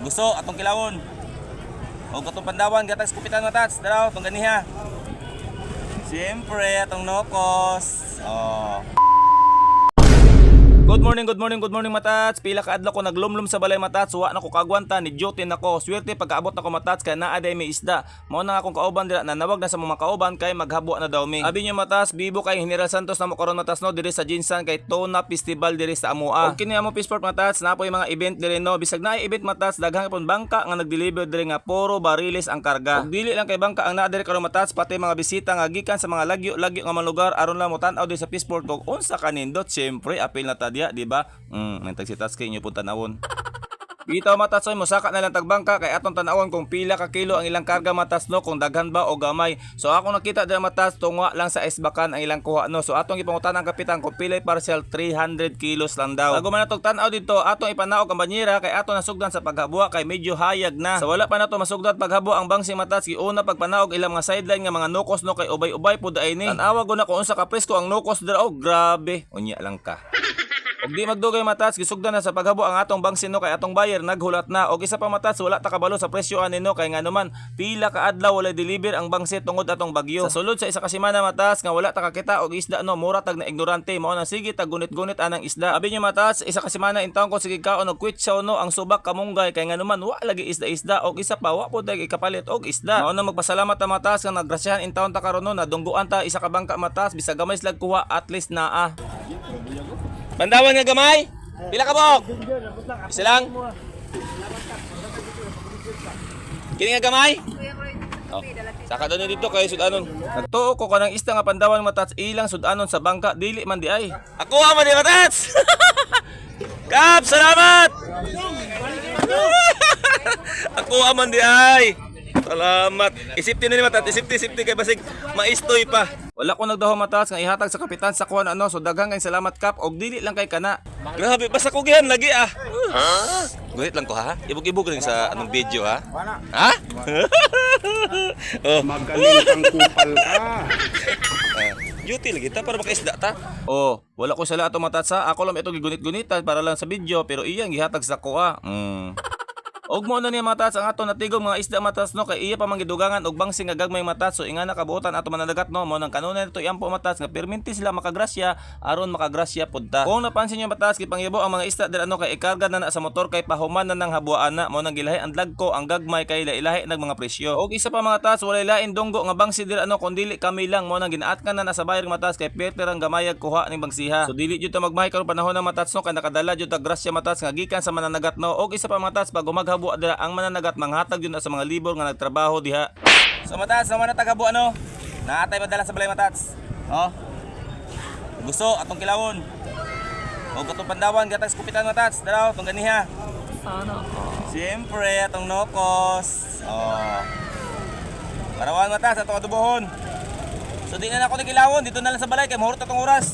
Gusto atong kilawon. Og atong Pandawan gatag Kupitan, matats. Daraw atong ganiha. Siyempre atong nokos. Oh. Good morning, good morning, good morning, matats. Pila ka adlaw ko naglumlum sa balay, matats. Wa na ko kagwanta ni duty nako. Swerte pagkaabot nako, matats, kay naa day may isda. Mao na nga akong kauban dira nanawag na sa mga kauban kay maghabwa na daw mi. Abi niyo, matats, bibo kay General Santos na mo karon, matats, no, diri sa GenSan kay Tuna Festival diri sa amoa. Og kini amo Fishport, matats, naa poy mga event diri, no. Bisag naay event, matats, daghang pon bangka nga nagdeliver diri nga puro bariles ang karga. Og dili lang kay bangka ang naa diri karon, matats, pati mga bisita nga gikan sa mga lagyo-lagyo nga mga lugar aron lang mo tan-aw diri sa Fishport kog unsa kanindot. Syempre apil na ta diya, di ba? May tagsitas kay inyo pud tanawon. Bitaw, matats oy, mosaka na lang tagbangka kay atong tanawon kung pila ka kilo ang ilang karga, matats, no, kung daghan ba o gamay. So ako nakita dira, matats, tungwa lang sa isbakan ang ilang kuha, no. So atong gipangutan ang kapitan kung pilay parcel, 300 kilos lang daw. Bago man natog tan-aw dito, atong ipanaog ang banyera kay ato nasugdan sa paghabwa kay medyo hayag na. Sa wala pa nato masugdan paghabwa ang bangsi, matats, giuna pagpanaog ilang mga sideline nga mga nukos, no, kay ubay-ubay pud ay ni. Tan-awa guna kung unsa ka presko ang nukos dira, oh grabe. Unya lang ka. Og di magdugay, matats, gisugdan na sa paghabo ang atong bangsin, no, kay atong buyer naghulat na. Og isa pa, matats, wala ta kabalo sa presyo ani, no, kay nganuman pila ka adlaw walay deliver ang bangsit tungod atong bagyo. Sa sulod sa isa ka semana, matats, nga wala ta kakita og isda, no, mura tag na ignorante, mao na sige tag gunit-gunit anang isda. Abi niyo, matats, isa ka semana intawon ko sige kaon og kwitsaw, no, ang subak kamunggay kay nganuman wa lagi isda-isda, og isa pa wa pud tay ikapalit og isda. Mao na magpasalamat ta, matats, nga nagrasyahan intawon ta karon, no, nadunggoan ta isa ka bangka, matats, bisag gamay slag kuha, at least naa. Pandawan nga gamay? Pila ka buok? Isa lang? Kini nga gamay? Oh. Saka daw dito kay sudanon. Nagtuo ko kanang isda nga pandawan, matats, ilang sudanon sa bangka, dili man di ay. Ako man di, matats. Kap, salamat. Ako man di ay. Salamat. Isipti na ni matat, isipti, isipti kay basig maistoy pa. Wala ko nagdaho, matats, nga ihatag sa kapitan sa kuan ano, so daghang kay salamat, Kap, og dili lang kay kana. Grabe, basta ko gihan lagi ah. Gulit lang ko ha. Ibog-ibog rin sa anong video ha. Ha? Oh. Magaling kang kupal ka. Ah, duty lagi ta para makaisda ta. Oh, wala ko sala ato matats ha. Ako lang ito gigunit-gunitan para lang sa video pero iyang gihatag sa ko ah. Og mo na niya, matats, ang ato natigom mga isda, matats, no, kay iya pa man gidugangan og bangsing nga gagmay, matats, so ingana kabuotan ato mananagat, no, mo nang kanunay nato iyampo, matats, nga perminti sila makagrasya aron makagrasya pud ta. Kung napansin niyo, matats, gipangyabo ang mga isda dira, no, kay ikarga na na sa motor kay pahuman na nang habuan na, mo nang gilahi ang dagko ang gagmay kay ilahi nag mga presyo. Og isa pa, mga tats, walay lain dunggo nga bangsi dira, no, kun dili kami lang, mo nang ginaatkan na na sa bayar, matats, kay Peter ang gamayag kuha ning bangsiha. So dili jud ta magmahay karon panahon na, matats, no, kay nakadala jud ta grasya, matats, nga gikan sa mananagat, no. Og isa pa, matats, pag maghabo dira ang mananagat manghatag jud na sa mga libor nga nagtrabaho diha. So matats, naman na tagabo ano? Naatay madala sa balay, matats. Oh. Gusto atong kilawon. Og atong Pandawan gatag Kupitan, matats. Daraw atong ganiha. Sana. Siyempre, atong nokos. Oh. Parawan, matas, atong adubohon. So di na ako nagilawon, dito na lang sa balay kay mahurot atong oras.